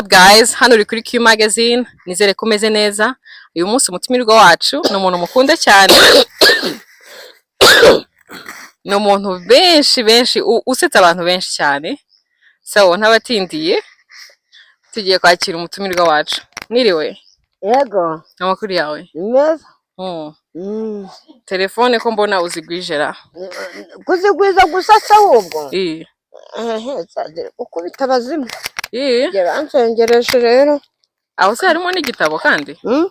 Up guys? Hano uri kuri Q Magazine, nizere ko umeze neza. Uyu munsi umutumirwa wacu ni umuntu mukunda cyane. Ni umuntu benshi benshi usetsa abantu benshi cyane. So ntabatindiye, tugiye kwakira umutumirwa wacu. Mwiriwe? Yego. Amakuru yawe? Ni meza. Telefone ko mbona uzigwijera? Kuzigwiza gusa se ahubwo? Eh. Ehe, zagera gukubita abazimu. Eh. Njye bansengereje rero. Aho se harimo n'igitabo kandi? Mm?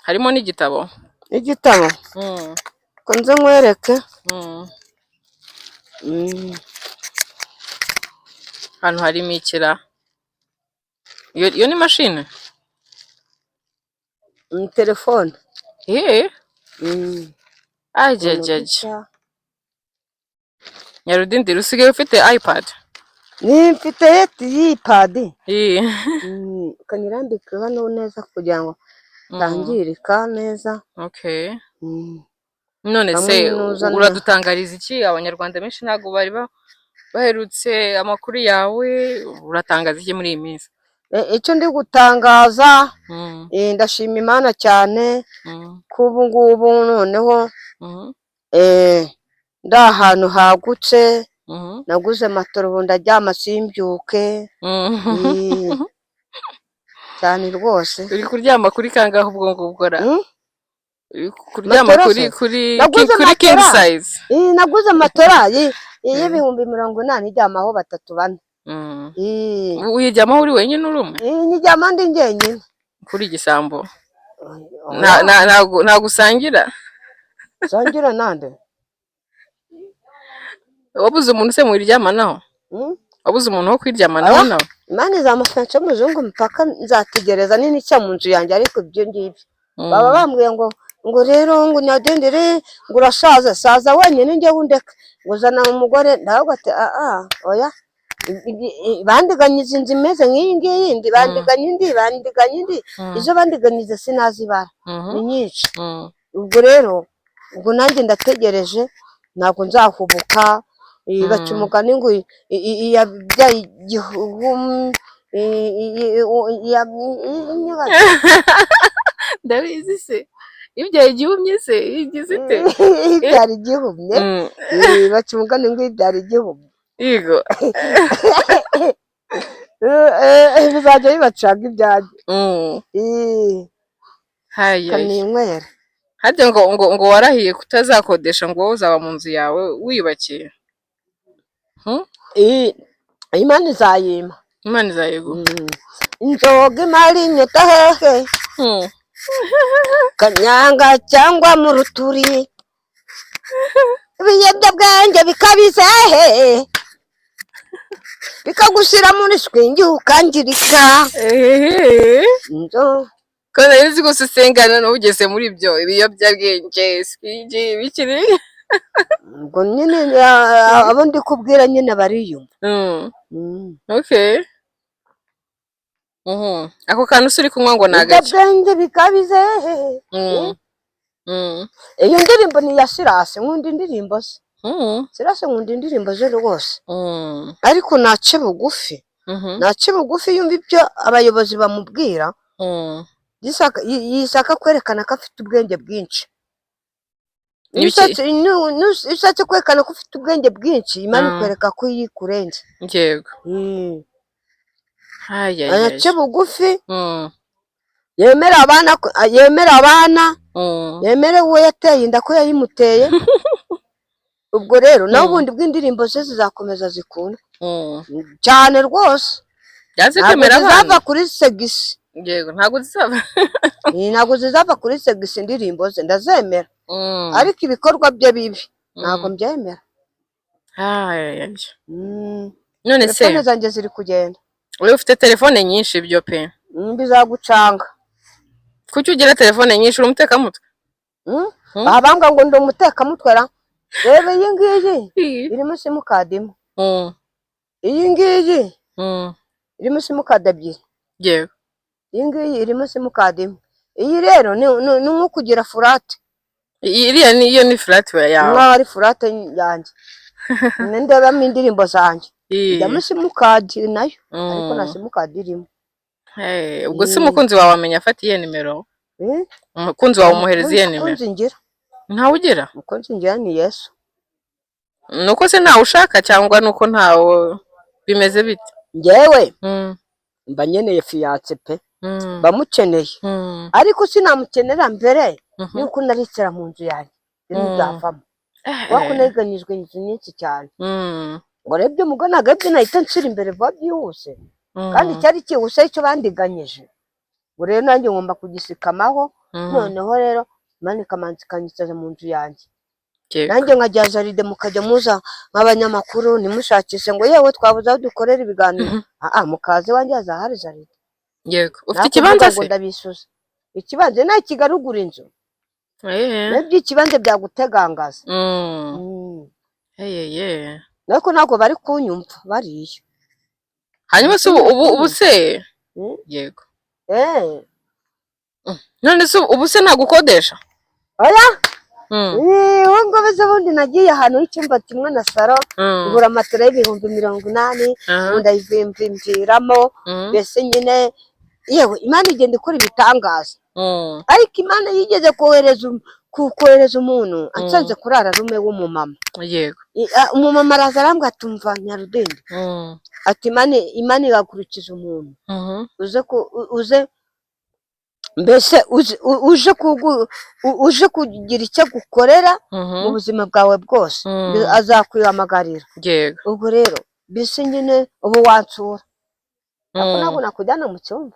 Harimo n'igitabo. Igitabo? Mm. Ko nze nkwereke. Hano harimo ikira. Iyo ni mashine? Ni telefone. Eh. Ukuntu Ajajaj. gutya. Nyarudindiri, usigaye ufite iPad? Ni mfite iyi pad. Eh. Kanyirambike hano neza kugira ngo itangirika neza. Okay. None Hamwe se n'uzana uradutangariza iki? Abanyarwanda benshi ntabwo bari baherutse amakuru yawe. Uratangaza iki muri iyi minsi? Icyo ndi gutangaza, ndashima Imana cyane ko ubu ngubu noneho ndi ahantu hagutse, naguze matora, ubu ndaryama simbyuke. Cyane rwose. Uri kuryama kuri kangahe ubwo ngubwo ra? Mm? Uri kuryama Matora kuri se? kuri Naguze kuri king matora. size? Naguze matora y'ibihumbi 80, iryamaho batatu, bane. Uyiryamaho uri wenyine, uri umwe? Nyiryama ndi njyenyine. Kuri igisambo. Oya. Ntabwo usangira? Sangira nande? Wabuze umuntu se muyiryamanaho? Mm? Wabuze umuntu wo kwiryamanaho? Oya. Nawe? Imana izamufasha umuzungu mpaka nzategereza nini cya mu nzu yanjye, ariko ibyo ngibyo baba bambwiye ngo rero ngo nyadendere, ngo urasaza, saza wenyine, njyewe undeka, ngo zana umugore. Ndavuga ati: "Aa, oya." Bandiganyiza inzu imeze nk'iyi ngiyi, indi bandiganya indi, bandiganya indi. Izo bandiganyiza sinazibara, ni nyinshi. Ubwo rero ubwo nanjye ndategereje, ntabwo nzahubuka. Baca umugani ngo iyabyaye igihugu Ndabizi se, ibyaye igihumye se igize ite? Ibyara igihumye. Baca umugani ngo ibyara igihumye. Yego. Bizajya bibacanga ibyanjye. Hayi. Kaninywera. Harya ngo warahiye kutazakodesha, ngo wowe uzaba mu nzu yawe wiyubakiye? Hmm? Imana izayima. Imana izayiguha. Inzoga imara inyota hehe? Kanyanga cyangwa mu ruturi, ibiyobyabwenge bikabize hehe, bikagushyira muri swingi ukangirika. Ehehe. Inzo Ko nari nzi ko usengana n'ugeze muri ibyo ibiyobyabwenge, swingi, bikiri. Ubwo nyine abo ndi kubwira nyine bariyumva. Okay. Ako kantu se uri kunywa ngo ni agaki? Ibiyobyabwenge bikabize hehe. Iyo ndirimbo ni iya Sirasi, nkunda indirimbo ze. Sirasi, nkunda indirimbo ze rwose. Ariko nace bugufi. Nace bugufi, yumva ibyo abayobozi bamubwira. Yisaka kwerekana ko afite ubwenge bwinshi. Iyo Ibiki? iyo ushatse kwerekana ko ufite ubwenge bwinshi, Imana ikwereka ko iyikurenze. Yego. Ay, ay, ay. Ace bugufi, yemere abana yemere abana, yemere uwo yateye inda ko yayimuteye. Ubwo rero nawe ubundi bw'indirimbo ze zizakomeza zikundwe cyane rwose. Yanze Ntabwo kwemera zizava abana. kuri segisi. Yego, ntabwo zizava. Ntabwo zizava kuri segisi, indirimbo ze ndazemera, ariko ibikorwa bye bibi ntabwo mbyemera. Ay, ay, ay. None se Telefone zanjye ziri kugenda. Wowe ufite telefone nyinshi ibyo pe. Bizagucanga. Kuki ugira telefone nyinshi? Uri umutekamutwe? Mm? Abambwa ngo ndi umutekamutwe ra? Reba iyi ngiyi irimo simukadi imwe. Iyi ngiyi irimo simukadi ebyiri. Iyi ngiyi irimo simukadi imwe. Iyi rero ni nko kugira flat. Iriya ni iyo ni flat yawe. Nkaho ari flat yanjye, ndebamo indirimbo zanjye. Ijyamo simukadi nayo, ariko nta simukadi irimo. Ubwo se umukunzi wawe amenya afata iyihe nimero? Eh? Umukunzi wawe umuhereza iyihe nimero? Umukunzi ngira. Ntawe ugira? Umukunzi ngira ni Yesu. Nuko se ntawe ushaka cyangwa nuko ntawe bimeze bite? Njyewe mba nkeneye fiancé pe. Mba mukeneye. Ariko sinamukenera mbere yuko naricara mu nzu yanjye. Ibintu byavamo. Kuko nteganyijwe inzu nyinshi cyane. Ngo rero ibyo umugore ntabwo aribyo nahita nshyira imbere vuba byihuse. Kandi cyari cyihuse aricyo bandiganyije. Ngo rero nanjye ngomba kugisikamaho. Noneho rero Imana ikamanza ikanyicaza mu nzu yanjye. Nanjye nkajya jardin, mukajya muza nk'abanyamakuru, ntimushakishe ngo yewe twabuze aho dukorera ibiganiro. Ah, mukaza iwanjye hazaba hari jardin. Yego, ufite Nakuvuga ikibanza ngo se? Ndabisuza ikibanza nta kigarugura inzu. Nabyo ikibanza byagutegangaza. Ariko ntabwo bari kunyumva bariya. Hanyuma se ubu se yego. None se ubu se ntabwo ukodesha? Oya. Ubu ngubu se ubundi nagiye ahantu h'icyumba kimwe na salon, ngura matera y'80,000, ubu ndayivimviramo. Mbese nyine yewe Imana igenda ikora ibitangaza. Ariko Imana yigeze kohereza umuntu ansanze kurara rume w'umumama. Umumama araza arambwira ati: "Umva Nyarudindi," ati: "Imana ihagurukije umuntu uze uze mbese uze uje uje kugira icyo agukorera mu buzima bwawe bwose, azakwihamagarira." Ubwo rero mbese nyine ubu wansura, ariko ntabwo nakujyana mu cyumba.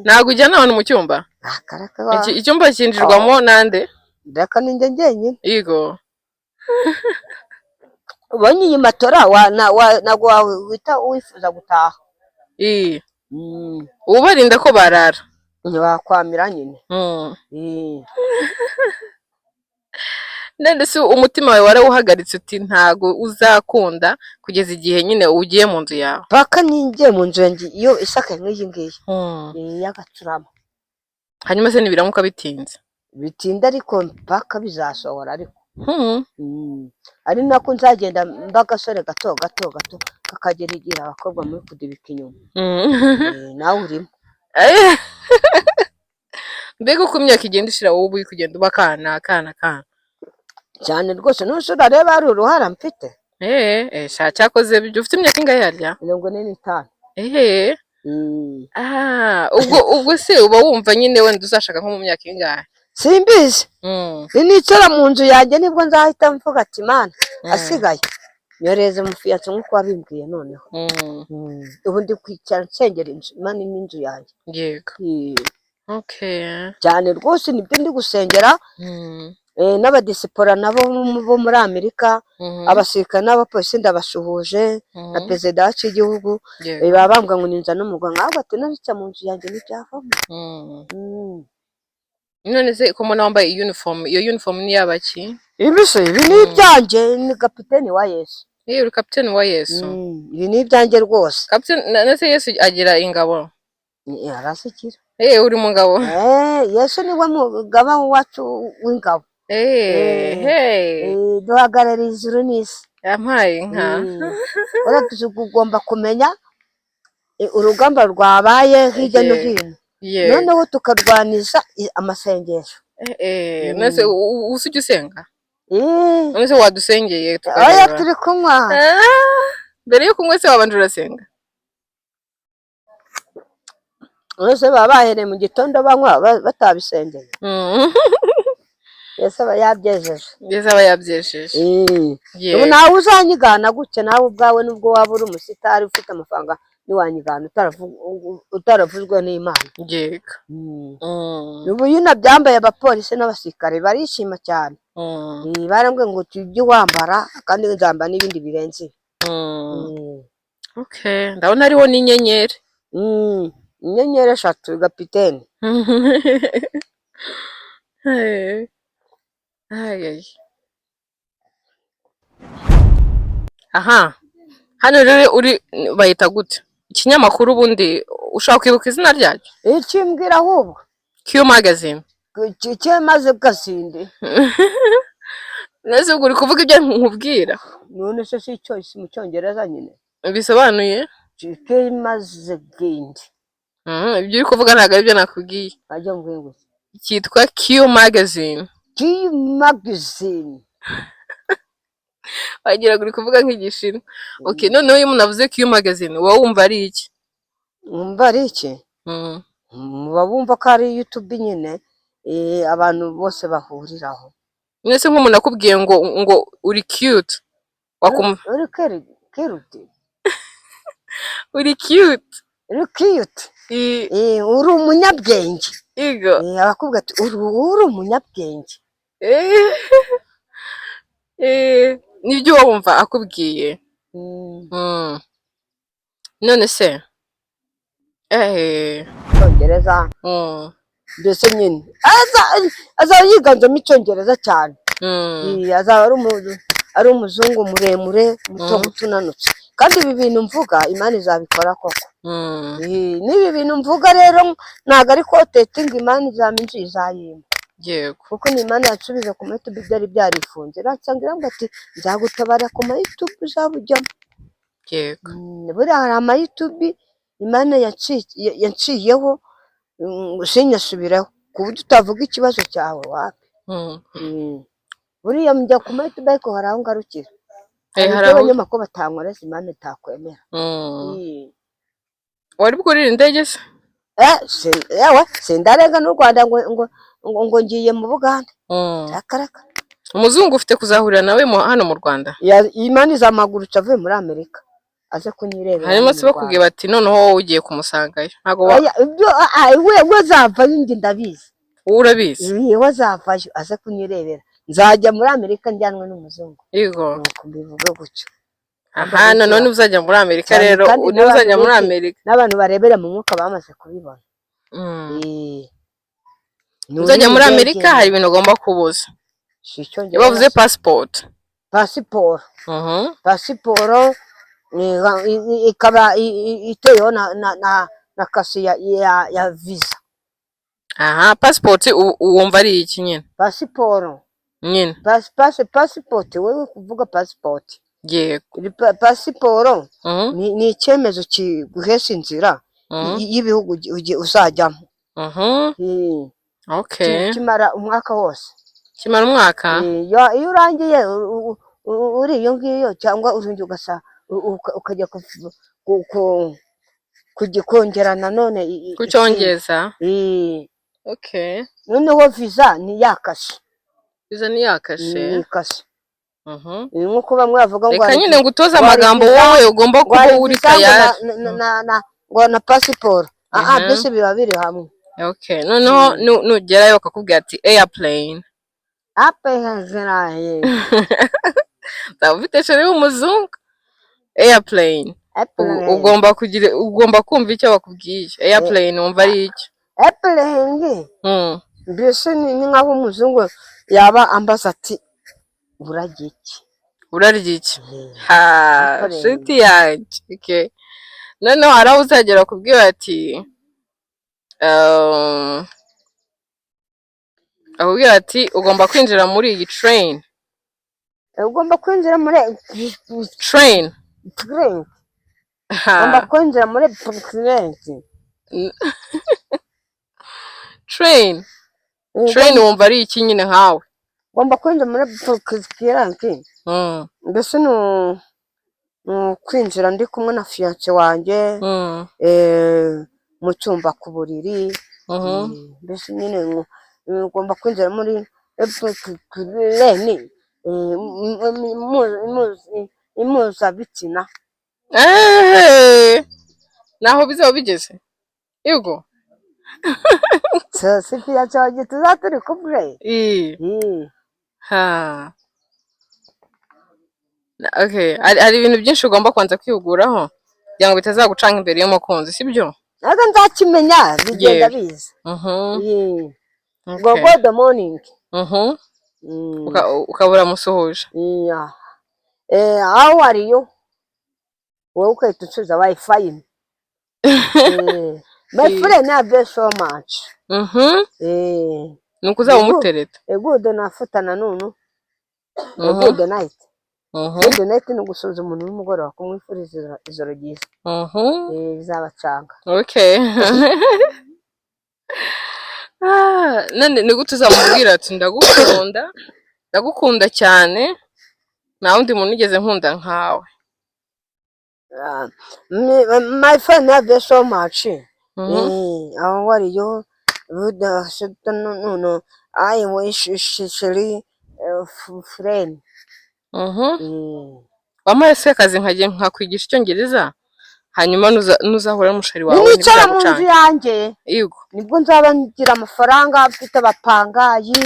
Ntabwo ujyana abantu mu cyumba? Akaraka. Icyumba cyinjirwamo nande? Reka, ninjye njyenyine. Yego. Ubonye iyi matora ntabwo wahita wifuza gutaha. Ubarinda ko barara. Ntiwakwamira nyine. None se umutima wawe warawuhagaritse uti ntago uzakunda kugeza igihe nyine ugiye mu nzu yawe? Paka ninjiye mu nzu yanjye iyo isakaye nk'iyi ngiyi, iyi y'agacurama. Hanyuma se nibiramuka bitinze? Bitinda ariko mpaka bizasohora ariko. Ari nako nzagenda mba agasore gato gato gato kakagera igihe abakobwa muri kudibika inyuma. Nawe urimo. Mbega uko imyaka igenda ishira, wowe uba uri kugenda uba akana akana akana. Cyane rwose, nuse urareba hari uruhara mfite? Sha, cyakoze ibyo ufite imyaka ingahe harya? 45. Ah, ubwo se uba wumva nyine wenda uzashaka nko mu myaka ingahe? Simbizi. Ninicara mu nzu yanjye nibwo nzahita mvuga ati: "Mana, asigaye nyoreze umufiancé nk'uko wabimbwiye noneho." Ubu ndi kwicara nsengera inzu, Imana impa inzu yanjye. Cyane rwose nibyo ndi gusengera. N'abadiaspora nabo bo muri Amerika, abasirikare n'abapolisi ndabasuhuje, na perezida wacu w'igihugu. Baba bambwira ngo ninza no mu Rwanda, ahubwo ati narica mu nzu yanjye ntibyavamo. None se ko mbona wambaye uniform, iyo uniform ni iy'abaki? Ibi se ibi ni ibyanjye, ni kapiteni wa Yesu. Uri kapiteni wa Yesu? Ibi ni ibyanjye rwose. Kapiteni none se Yesu agira ingabo? Arasikira. Uri mu ngabo? Yesu niwe mugaba wacu w'ingabo. Hey. Duhagarariye ijuru n'isi. Yampaye inka. Uriya tugomba kumenya urugamba rwabaye hirya no hino, noneho tukarwanisha amasengesho. None se ujya usenga? None se wadusengeye Oya, tukareba? Turi kunywa. Ah, mbere yo kunywa se wabanje urasenga? Bose baba bahereye mu gitondo banywa batabisengeye. Yesu aba yabyejeje. Yesu aba yabyejeje. Ubu nawe uzanyigana gutya, nawe ubwawe nubwo waba uri umusitari ufite amafaranga, ntiwanyigana utaravuzwe n'Imana. Ubu iyo unabyambaye abapolisi n'abasirikare barishima cyane. Barambwiye ngo tujye wambara kandi nzambara n'ibindi birenze ibi. Okay, ndabona hariho n'inyenyeri. Inyenyeri 3, kapitene. Hey. Ay, ay. Aha hano rero uri bayita gute ikinyamakuru ubundi, ushobora kwibuka izina ryacyo? Ikimbwira ahubwo. Q Magazine. Cyemaze gasinde. Nese ubwo uri kuvuga ibyo nkubwira? None se si icyo si mu Cyongereza nyine? Bisobanuye? Cyemaze gindi. Ibyo uri kuvuga ntabwo aribyo nakubwiye. Bajya mbwiye ngo Cyitwa Q Magazine. Q Magazine. Wagira ngo uri kuvuga nk'Igishinwa. Okay, noneho iyo umuntu avuze Q Magazine, uba wumva ari iki? Wumva ari iki? Muba bumva ko ari YouTube nyine, abantu bose bahuriraho. Mwese nk'umuntu akubwiye ngo uri cute, wakumva Uri cute. Uri cute. Uri cute. Uri umunyabwenge. Igo. Abakubwira ati uri umunyabwenge. Nibyo uba wumva akubwiye. None se Icyongereza. Mbese nyine azaba yiganjemo Icyongereza cyane. Azaba ari umuzungu muremure, muto, muto, unanutse. Kandi ibi bintu mvuga, Imana izabikora koko. N'ibi bintu mvuga rero ntabwo ari kotetinga. Imana izampa inzu, izayimpa. Kuko ni Imana yansubije ku ma YouTube byari byarifunze, iransanga irambwira ati: "Nzagutabara ku ma YouTube uzaba ujyamo." Buriya hari ama YouTube Imana yanciyeho, sinyasubireho, ku buryo utavuga ikibazo cyawe wapi. Buriya njya ku ma YouTube, ariko hari aho ngarukira. Hari Hari ibyo aho abanyamakuru batankoreza Imana itakwemera. Wari bwurire indege se? Yewe, sindarenga n'u Rwanda ngo ngiye mu Bugande. Rakaraka. Umuzungu ufite kuzahurira nawe hano mu Rwanda? Imana izamuhagurutsa avuye muri Amerika aze kunyirebera Hanyuma hano se mu bakubwiye Rwanda. bati noneho wowe ugiye kumusangayo, ntabwo Oya, ibyo we azavayo, njye ndabizi. Wowe urabizi? We azavayo aze kunyirebera. Nzajya muri Amerika njyanwe n'umuzungu. Yego. Nuko mbivuge gutyo. Aha, noneho niba uzajya muri Amerika Cyane, rero kandi niba uzajya n'abantu muri benshi Amerika n'abantu barebera mu mwuka bamaze kubibona. Uzajya muri Nurira Amerika, indege. hari ibintu ugomba kubuza. Si Iyo Icyongereza. bavuze passport. Pasiporo. Pasiporo ikaba iteyeho na kashe ya visa. Aha, passport wumva ari iki nyine? Pasiporo. Nyine. Pasipoti, wowe kuvuga pasipoti. Yego. Pasiporo ni icyemezo kiguhesha inzira y'ibihugu uzajyamo. Kimara umwaka wose. Kimara umwaka. Iyo urangiye uri iyo ngiyo, cyangwa urongera ugasa ukajya kongera nanone Kucyongeza. ikindi. Noneho visa ni ya kashe. Visa ni ya kashe. Ni kashe. Nk'uko bamwe bavuga ngo Reka hari nyine ngutoze ngo hari amagambo, visa, wowe ugomba ngo kuba hari uri visa ngo tayari. ngo na pasiporo, aha. Byose biba biri hamwe. Okay, noneho nugerayo bakakubwira ati airplane. Ape. Uzaba ufite chéri w'umuzungu. Airplane. Ugomba kugira, ugomba kumva icyo bakubwiye. Airplane wumva ari icyo? Airplane. Mbese ni nk'aho umuzungu yaba ambaza ati: "Urarya iki?" Urarya iki? Ha. Airplane. Nshuti yanjye. Okay, noneho hari aho uzagera bakubwira ati akubwira ati ugomba kwinjira muri iyi train. Ugomba kwinjira muri Train. Train. Ha. Ugomba kwinjira muri train. Train, train wumva ari iki nyine nkawe? Ugomba kwinjira muri train. Mbese ni ukwinjira ndi kumwe na fiancé wanjye mu cyumba ku buriri. Mbese nyine ugomba kwinjira muri train impuzabitsina. Naho bizaba bigeze, yego. Si fiancé wanjye tuzaba turi kumwe. Ha. Okay, hari ibintu byinshi ugomba kubanza kwihuguraho kugira ngo bitazagucanga imbere y'umukunzi, sibyo? Ntabwo nzakimenya, bigenda biza. Ngo good morning. Ukaba uramusuhuje. Yeah. How are you? Wowe ugahita unsubiza why fine. My friend, I bless so much. Ni uko uzaba Yego. umutereta. Good nafuta na nunu. Good night. Good night ni ugusuhuza umuntu nimugoroba, kumwifuriza ijoro ryiza. Bizabacanga. Okay. Ah, none ni gute uzamubwira ati: "Ndagukunda, ndagukunda cyane, nta wundi muntu nigeze nkunda nkawe"? Ah, my friend love you so much. How are you? Good, no, no, no. I wish Shiri friend. Wampaye se akazi nkajya nkakwigisha icyongereza, hanyuma nuzahura n'umushari wawe Nicara mu nzu ntibizagucange? yanjye, Yego. nibwo nzaba ngira amafaranga, mfite abapangayi,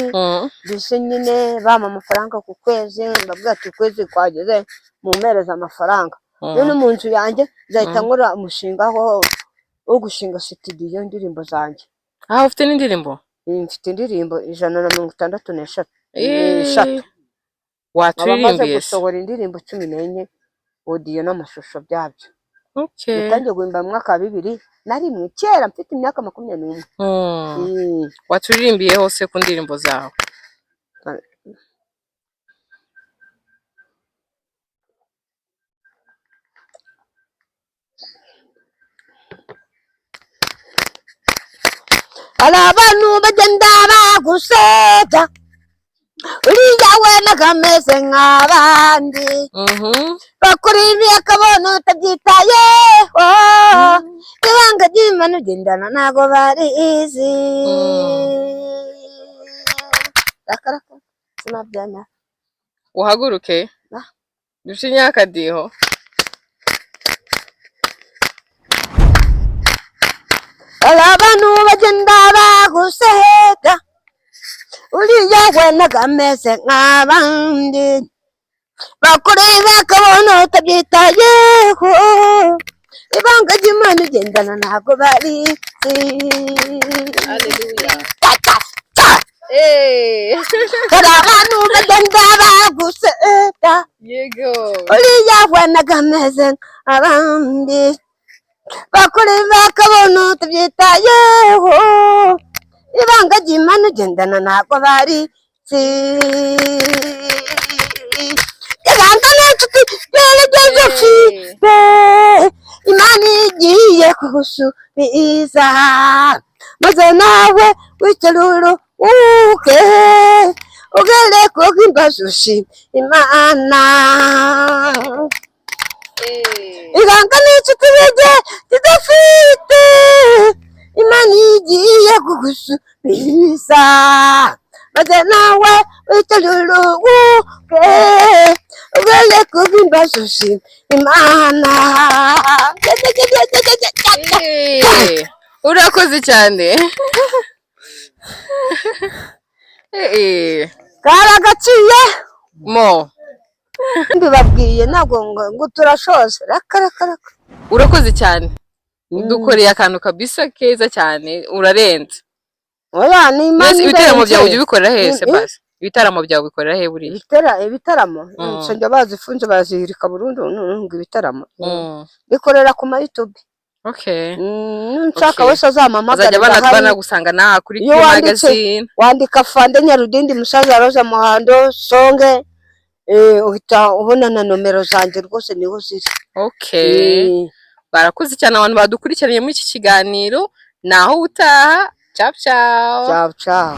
mbese nyine bampa amafaranga ku kwezi, mbabwira ati: "Ukwezi kwageze, mumpereze amafaranga." None mu nzu yanjye nzahita nkora umushinga wo gushinga studio indirimbo zanjye. Ah, ufite n'indirimbo? Mfite indirimbo 163. Eshatu. Waturirimbiye Nkaba maze se? gusohora indirimbo 14, audio n'amashusho byabyo. Okay. Natangiye guhimba mu mwaka wa 2001, kera mfite imyaka 21. Waturirimbiye hose ku ndirimbo zawe? Hari abantu bagenda bagusebya, uriya we nagameze nk'abandi, bakora ibi akabona utabyitayeho, ibanga ry'Imana ugendana ntago barizi. Raka raka, sinabyemera. Uhaguruke. Ah. Ducinye akadiho. Hari abantu bagenda baguseka, uriya we nagameze nk'abandi, bakora ibi akabona utabyitayeho, ibanga ry'Imana ugendana ntago barizi. Haleluya. Ta, ta, ta. Hari abantu bagenda baguseka, Yego. uriya we nagameze nk'abandi, bakora ibi bakabona utabyitayeho, ibanga ry'Imana ugendana ntago barizi. Ibanga n'inshuti gerageza ufite, Imana igiye kugusubiza, maze nawe wicare uruhuke, ugere ku imbazo ushima Imana. Ibanga n'inshuti bige tudafite, Imana igiye kugusubiza, maze nawe wicare uruhuke, ugere ku imbazo ushima Imana. Urakoze cyane. Karagaciye. Mo. Mbibabwiye ntabwo ngo turashoje, raka raka raka. Urakoze cyane, udukoreye akantu kabisa keza cyane, urarenze. Oya, ni Imana. Mbese ibitaramo Irenze. byawe ujya ubikorera hese? Basi ibitaramo byawe ubikorera he buriya? Ibitaramo, insengero bazifunze, bazihirika burundu, none ngo ibitaramo bikorera ku ma YouTube. Nshaka wese azampamagare. Bazajya Ndahari. banagusanga naha kuri Iyo Q wanditse Magazine. Wandika Fande Nyarudindi Musaza Roza Muhando Songe, uhita ubona na nomero zanjye rwose niho ziri. Okay. Barakoze cyane abantu badukurikiranye muri iki kiganiro, naho utaha. Ciao ciao. Ciao ciao.